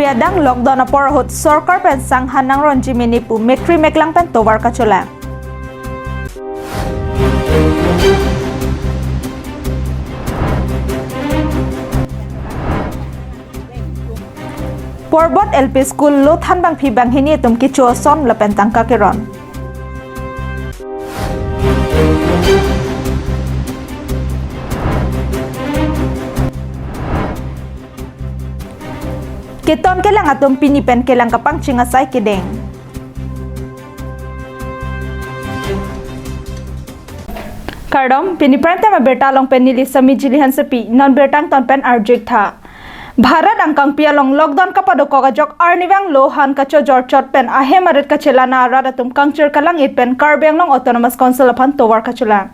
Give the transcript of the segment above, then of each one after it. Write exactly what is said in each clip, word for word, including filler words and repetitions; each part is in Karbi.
Adang lockdown apor ahut sorkar pen sanghan nangronji mene pu mekri meklang pen tovar kacholang. Porbot L P School lo thanbangpi banghini atum kecho ason lapen tangka keron. Keton kelang atum pini pen kelang kapangcheng asai kedeng. Kardom, pini prime time abirta along pen neli Sami Jili Hansepi, non birta angton pen arju-ik tha. Bharat angkangpi along lockdown kapadokok ajok arnivang lo han kachojor chot pen ahem arit kachelana arat atum kangchir kalang-it pen Karbi Anglong Autonomous Council aphan tovar kacholang.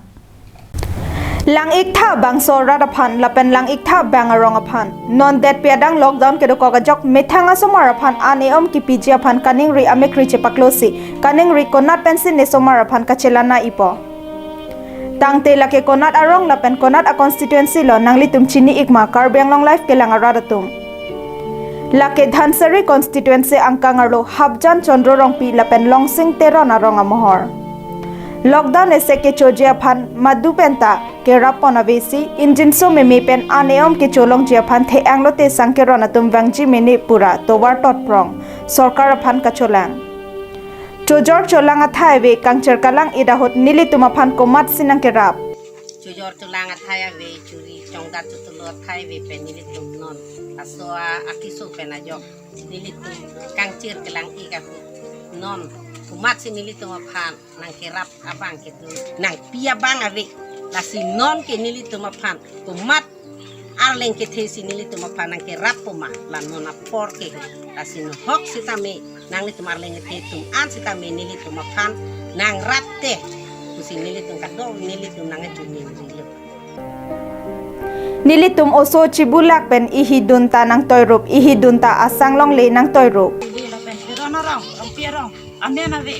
Lang-ik tha bangso arat aphan lapen lang-ik tha bang arong aphan. Non detpi adang lockdown kedokok ajok methang asomar aphan an e-om kipiji aphan kaningri amekri chepaklosi kaningri konat pensi ne somar aphan kachelana-ipo. Tangte lake konat arong lapen konat a-constituency lo nanglitum chini-ik ma Karbi Anglong Live kelang arat atum. Lake Dhansiri constituency angkang arlo Hapjan Chandra Rongpi lapen Longsing Teron arong amohor. Lockdown ese kechoji aphan madu penta kerap pon avesi ingjinso meme pen an e-om kecholongji aphan the-ang lote sangkeron atum vangji mene pura tovar totprong sorkar aphan kacholang. Chojor cholang athai ave kangchir kalang-it ahut nelitum aphan komatsi nangkerap. Chojor cholang athai ave, churi chongdat chotulo athai ave pen nelitum non laso a-, akeso pen ajok nelitum kangchir kelang-ik ahut non komatsi nelitum aphan nangkerap abang kedo nangpi abang ave. Lasi non ke nelitum aphan komat arleng kethe si nelitum aphan nangkerap poma, la non apor ke. Lasi nohok sitame nanglitum arleng kethe atum an sitame nelitum aphan nangrap te pusi nelitum kadokave nelitum nangchuningri lo. Nelitum oso chibulak pen ihidun ta nangtoirup, ihidun ta asang longle nangtoirup. Neli lapen Teron arong, Rongpi arong amen ave.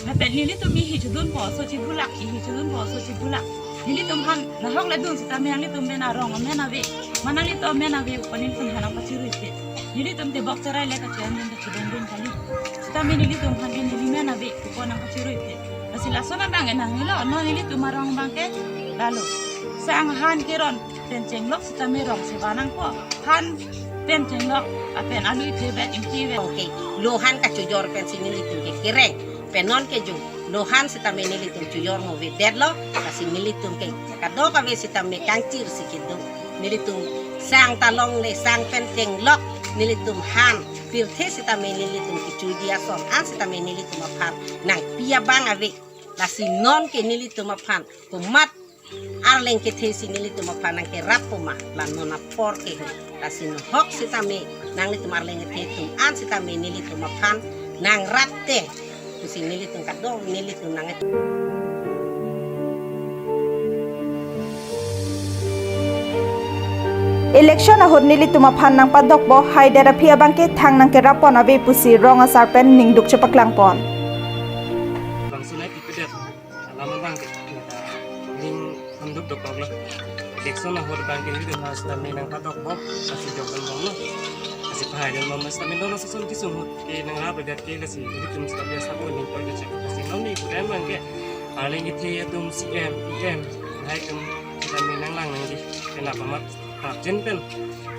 Lapen nelitum ihi chodunpo oso chibulak, ihi chodunpo oso chibulak. Nelitum aphan nahok le dun sitame nanglitum amen arong amen ave, ma nanglitum amen ave pu nelitum aphan nangpachirui te. Nelitum tebok cherai le kachean dun kachean dun kali. Sitame nelitum aphan ke neli amen ave pu nangpachirui te. Lasi lason abang ke nangnelo, non nelitum arong abang ke lalo. Sang han keron pen chenglok sitame rong seba nangpo. Han pen chenglok lapen alu iphe bet ingti vet. Oke, lo han kachojor pensi nelitum ke kereng. Pen non ke jong lo han sitame nelitum chojor mo ave detlo. Lasi nelitum ke kadokave sitame kangchir si kedo. Nelitum sang ta longle, sang pen chenglok, nelitum han pirthe sitame nelitum kechoji ason an sitame nelitum aphan nangpi abang ave. Lasi non ke nelitum aphan komat arleng kethe si nelitum aphan nangkerap poma, la non apor ke. Lasi nohok sitame nanglitum arleng kethe atum an sitame nelitum aphan nangrap te pusi nelitum kadokave nelitum nang. Election ahut nelitum aphan nangpadokpo, haidet aphi abang ke thang nangkerap pon ave pusi rong asar pen ningduk chepaklang pon. Bangso nai pipedet alam abang ke ning hamduk dokok lo. Election ahut abang ke nelitum aphan sitame nangpadokpo, lasi jok dun bom lo. Lasi pahai dun bom lo, sitame non ason kesung ahut ke nangrap adet ke lasi nelitum sitame sabo ning poi kachek. Lasi non ni pudam abang ke arleng kethe atum C M, P M, lahai atum sitame nanglang nangji. Kenapa mat prapjin pen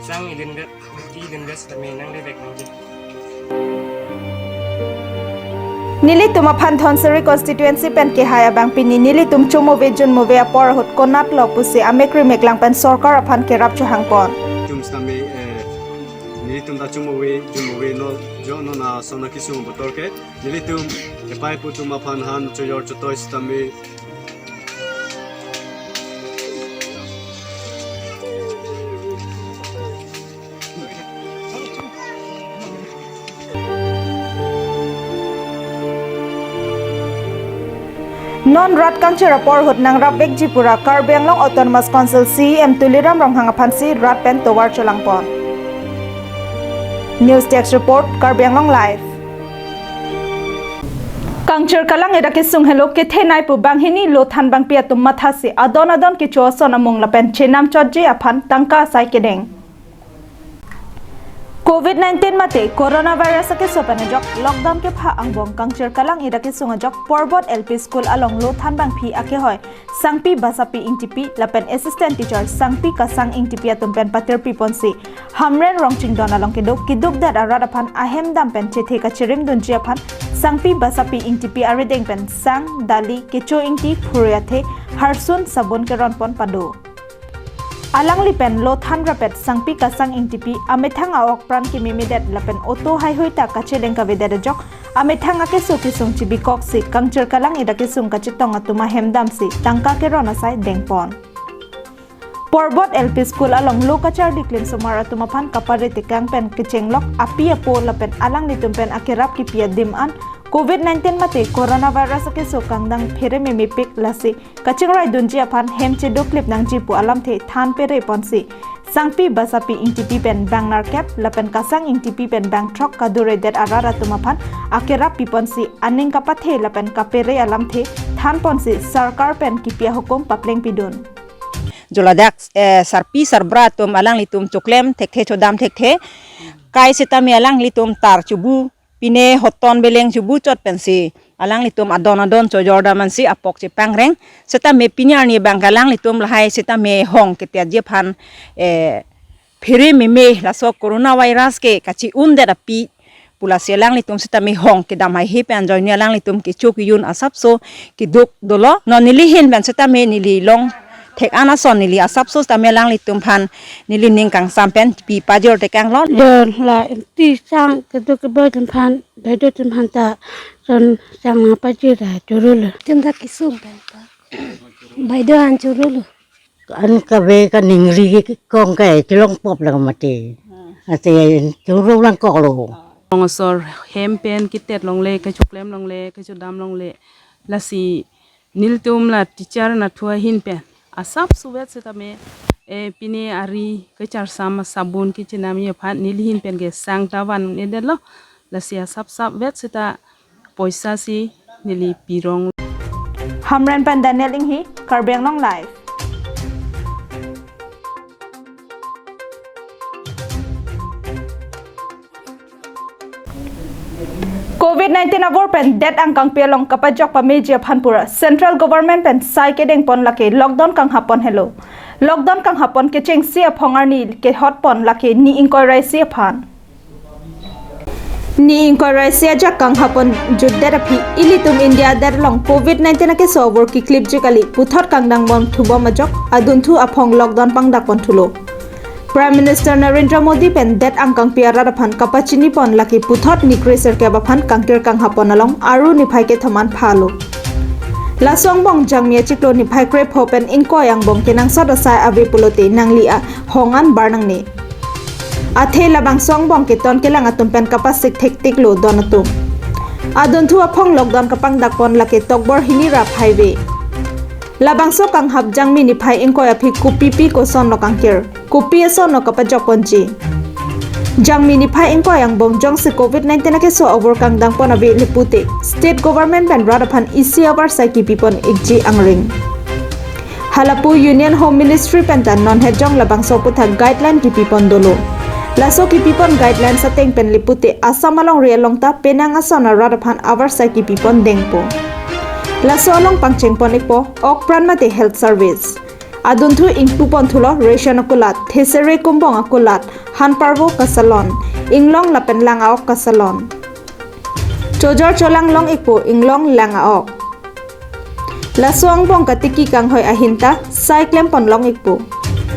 sang idin vet, idin vet sitame nanglevek nangji. Nelitum aphan Dhansiri constituency pen kehai abang pini nelitum chomo ave junmo ave apor ahut konat lo pusi amekri meklang pen sorkar aphan kerap chohang pon. Atum sitame, eh, nelitum ta chomo ave junmo ave lo, jo non ason akesung botor ke. Nelitum epai pu atum aphan han chojor chotoi sitame. Non rat kangchir apor ahut nangrapvekji pura Karbi Anglong Autonomous Council C E M Tuliram Ronghang aphansi rat pen tovar cholang pon. News Desk Report, Karbi Anglong Live. Kangchir kalang-it akesung helo kethenei pu banghini lo thanbangpi atum mathasi adon adon kecho ason amung lapen chenam chotji aphan tangka asai kedeng. Covid nineteen mate coronavirus akeso pen ajok lockdown kepha angbong Kangchir Kalang ida kesung ajok Porbot L P School along Lothan Bangphi akehoi Sangpi Basapi Ingtipi lapen assistant teacher Sangpi Kasang Ingtipi atum pen patirpi ponsi Hamren Rongchingdon along kedo kidukdet arat aphan ahemdam pen chethe kachirim dunji aphan Sangpi Basapi Ingtipi arideng pen sang, dali, kecho ingti, phurui athe, harsun, sabun keron pon pado. Alangli pen Lothan rapet Sangpi Kasang Ingtipi amethang a-ok pran kememedet lapen auto haihui ta kacheleng kavedet ajok amethang akeso kesung chibikoksi Kangchir Kalang ida kesung kachetong atum ahemdamsi tangka keron asai dengpon. Porbot L P School along lo kacharli klinsomar atum aphan kapare tekang pen kechenglok api apo lapen alanglitum pen akerap kipi adim an Covid nineteen mate coronavirus akeso kangdang phere memepik lasi kachingrai dunji aphan hem chedoklip nangji pu alamthe than pere ponsi Sangpi Basapi Ingtipi pen bang nerkep lapen Kasang Ingtipi pen bang throk kaduredet arat atum aphan akerap piponsi aning kapathe lapen kapere alamthe than ponsi sarkar pen kipi ahukum papleng pidun. Joladak, eh, sarpi sarbura atum alanglitum choklem thekthe chodam thekthe. Kai sitame alanglitum tar chubu pine hoton beleng chubu chot pensi alanglitum adon adon chojor dam ansi apok chepangreng. Sitame pini arni bang alanglitum lahai sitame hong ketia ji aphan, eh, phere meme laso coronavirus ke kachi-undet api pu lasi alanglitum sitame hong kedam haihe pen ajoine alanglitum kecho keyun asapso keduk dolo. Non neli hin pen sitame neli long thek an ason neli asapso sitame alanglitum aphan neli ning kangsam pen pi pajor tekanglo. Jon la ti sang keduk keboi atum aphan, baideo atum aphan ta jon sang nangpajir ta chorolo. Tim ta kesung pen pa. Baideo an chorolo. An kave kaningri kekong ke chelong pop lang mati. Ate choro lang koklo. Longsor hem pen kitet longle, kechoklem longle, kechodam longle. Lasi nelitum la teacher nathu ahin pen asapso vet sitame, eh, pine ari kecharsam sabun kechinam aphan neli hin pen ke sang ta van-edetlo. Lasi asapsap vet sita poisa si neli pirong. Hamren pen Daniel Inghi, Karbi Anglong Live. Covid nineteen abor pen det angkangpi along kapajok pameji aphan pura Central Government pen sai kedeng pon lake lockdown kanghap pon helo. Lockdown kanghap pon kechengsi aphong arni kehot pon lake ni ingkoi ra isi aphan. Ni ingkoi ra isi ajak kanghap pon jutdet aphi ilitum India adet along Covid nineteen akeso abor kiklipji kali puthot kangdang pon thubom ajok adunthu aphong lockdown pangdak pon thulo. Prime Minister Narendra Modi pen det angkangpi arat aphan kapachini pon lake puthot ni kre sirkep aphan kangkir kanghap pon along Aru niphai kethom an phalo. Laso angbong Jangmi achiklo niphai krepho pen ingkoi angbong kenangsot asai ave pulote nangli ahong an bar nangne. Athe labangso angbong keton kelang atum pen kapasik thektiklo don atum. Adunthu aphong lockdown kapangdak pon lake tokbor hini ra phaive. Labangso kanghap Jangmi niphai ingkoi aphi kopipi kosonlo kangkir, kopi asonlo kapajok ponji. Jangmi niphai ingkoi angbong jongsi Covid nineteen akeso abor kangdang pon ave le pute State Government pen rat aphan isi avarsai kipi pon ikji angring. Halapu Union Home Ministry pen ta non hejong labangso aputhak guideline kipi pon dolo. Laso kipi pon guidelines ateng pen le pute Assam alongri along ta penang ason arat aphan avarsai kipi pon dengpo. Laso along pangcheng pon ikpo ok pran mate health service. Adunthu ingpu pon thulo ration akulat, thesere kumbong akulat, han parvo kasalon, inglong lapen lang aok kasalon. Chojor cholang long ikpo inglong lang aok. Laso angbong katiki kanghoi ahin ta sai klem pon long ikpo.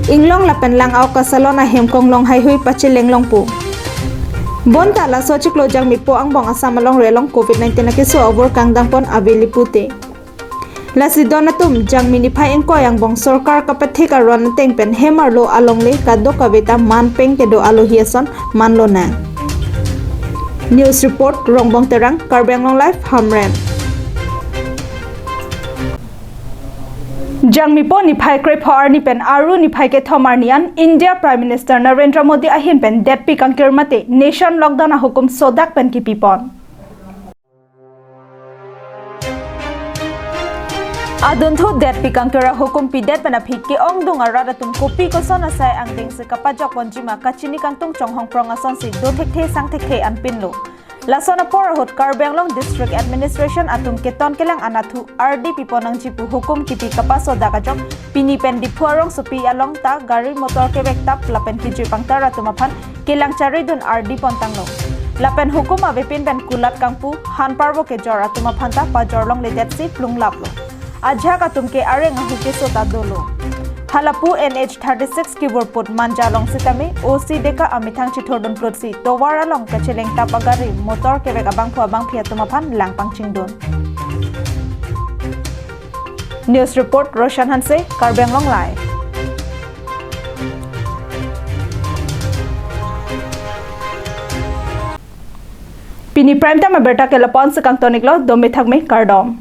Inglong lapen lang aok kasalon ahem konglong haihui pacheleng longpo. Bonta laso achiklo Jangmipo angbong Assam alongri along Covid nineteen akeso abor kangdang pon ave le pute. Lasi don atum Jangmi niphai ingkoi angbong sorkar kapathik aron ateng pen hem arlo alongle kadokave ta man peng kedo alohi ason man lonang. News report, Rongbong Terang, Karbi Anglong Live, Hamren. Jangmipo niphai krepho arni pen Aru niphai kethom arni an India Prime Minister Narendra Modi ahin pen detpi kangkir mate nation lockdown ahukum sodak pen kipi pon. Adunthu detpi kangkera hukum pidet pen aphi ke-ongdung arat atum kopi koson asai angdeng si kapajok ponjima kachini kangtung chonghong prong asonsi do thekthe sang thekthe anpinlo. Lason apor ahut Karbi Anglong District Administration atum keton kelang anathu ardi pipon nangji pu hukum kipi kapasodak ajok pini pen Diphu arongsopi along ta gari motor kevek tap lapen kejui pangtar atum aphan kelang charidun ardi pontanglo. Lapen hukum avepin pen kulat kangpu han parvo kejor atum aphan ta pajor longledetsi plunglaplo. Ajahak atum ke areng ahu keso ta dolo. Halapu N H thirty-six kibur put Manja along sitame O C Deka amethang chithurdun plutsi tovar along kacheleng tap agari motor kevek abangphu abangphi atum aphan lang pangchingdun. News report Roshan Hanse, Karbi Anglong Live. Pini prime time abirta ke lapu-an si kangtoniklo, dome thakme, kardom.